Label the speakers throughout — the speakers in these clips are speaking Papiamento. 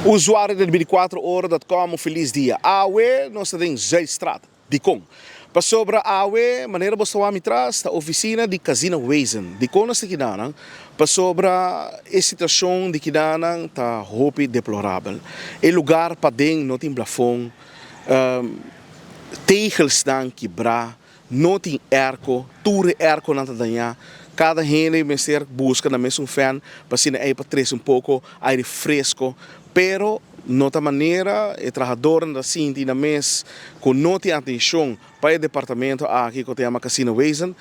Speaker 1: Usuario di 24 ora.com, un feliz dia. Awe nos ta den Zuidstraat. Dikon? Pasobra awe, manera bo ta wak mi tras, ta oficina di Casino Wezen. Dikon nos ta akinan? Pasobra e situacion di akinan ta hopi deplorabel. E lugar paden no tin plafond, tegelsnan kibra, no tin airco, tur airco nan ta daña. Cada hende mester busca nan mes un fan pa asina ey pa trece un poco aire fresco. Pero no ta manera e trahadornan ta sinti nan mes cu no tin atencion pa e departamento aki cu ta yama Casino Wezen.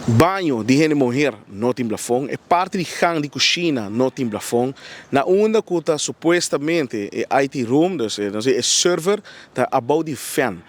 Speaker 1: Baño di hende muher no tin plafond, e parti di gang di cushina no tin plafond. Na unda cu ta supuestamente e IT room, dus e server, ta abou di fan.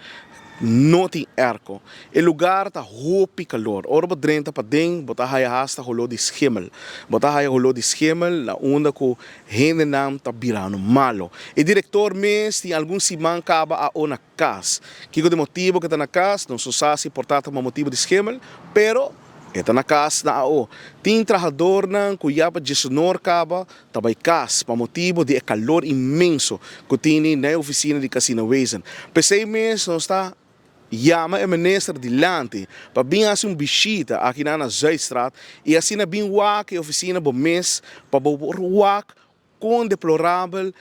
Speaker 1: No tin airco. E lugar ta hopi calor. Ora bo drenta paden, bo ta haya hasta holo di schimmel. Bo ta haya holo di schimmel na unda cu hendenan ta birando malo. E director mes tin algun siman caba a o na cas. Kico di motibo cu e ta na cas? No sa si por ta pa motibo di schimmel, pero e ta na cas na AO. Tin trahadornan cu ya pa 19 or caba ta bay cas pa motibo di e calor inmenso cu tin na e oficina di Casino Wezen. P'esey mes nos ta yama e minister dilanti pa bin haci un bishita aki na Zuidstraat y asina bin wak e oficina bo mes pa bo por wak con deplorabel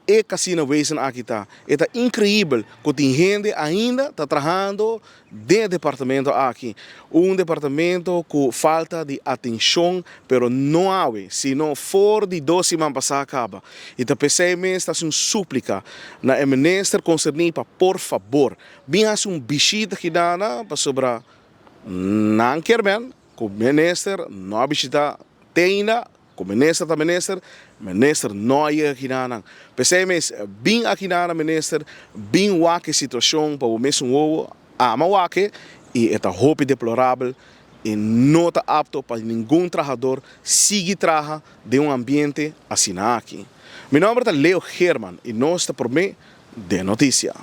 Speaker 1: e Casino Wezen aki ta. E ta increibel cu tin hende ainda ta trahando den e departamento aki. Un departamento cu falta di atencion, pero no awe, sino for di 2 siman pasa caba. Y ta p'esey mes ta un suplica na e minister concerni pa por fabor bin haci un bishita akinan, pasobra nan kier men cu minister no a bishita te ainda, cu minister ta minister, minister no a yega akinan. P'esey mes bin akinan, minister, bin wak e situacion pa bo mes un wowo, ami a wak e y e ta hopi deplorabel y no ta apto pa ningun trahador sigui traha den un ambiente asina aki. Mi nomber ta Leo German y nos ta prome den noticia.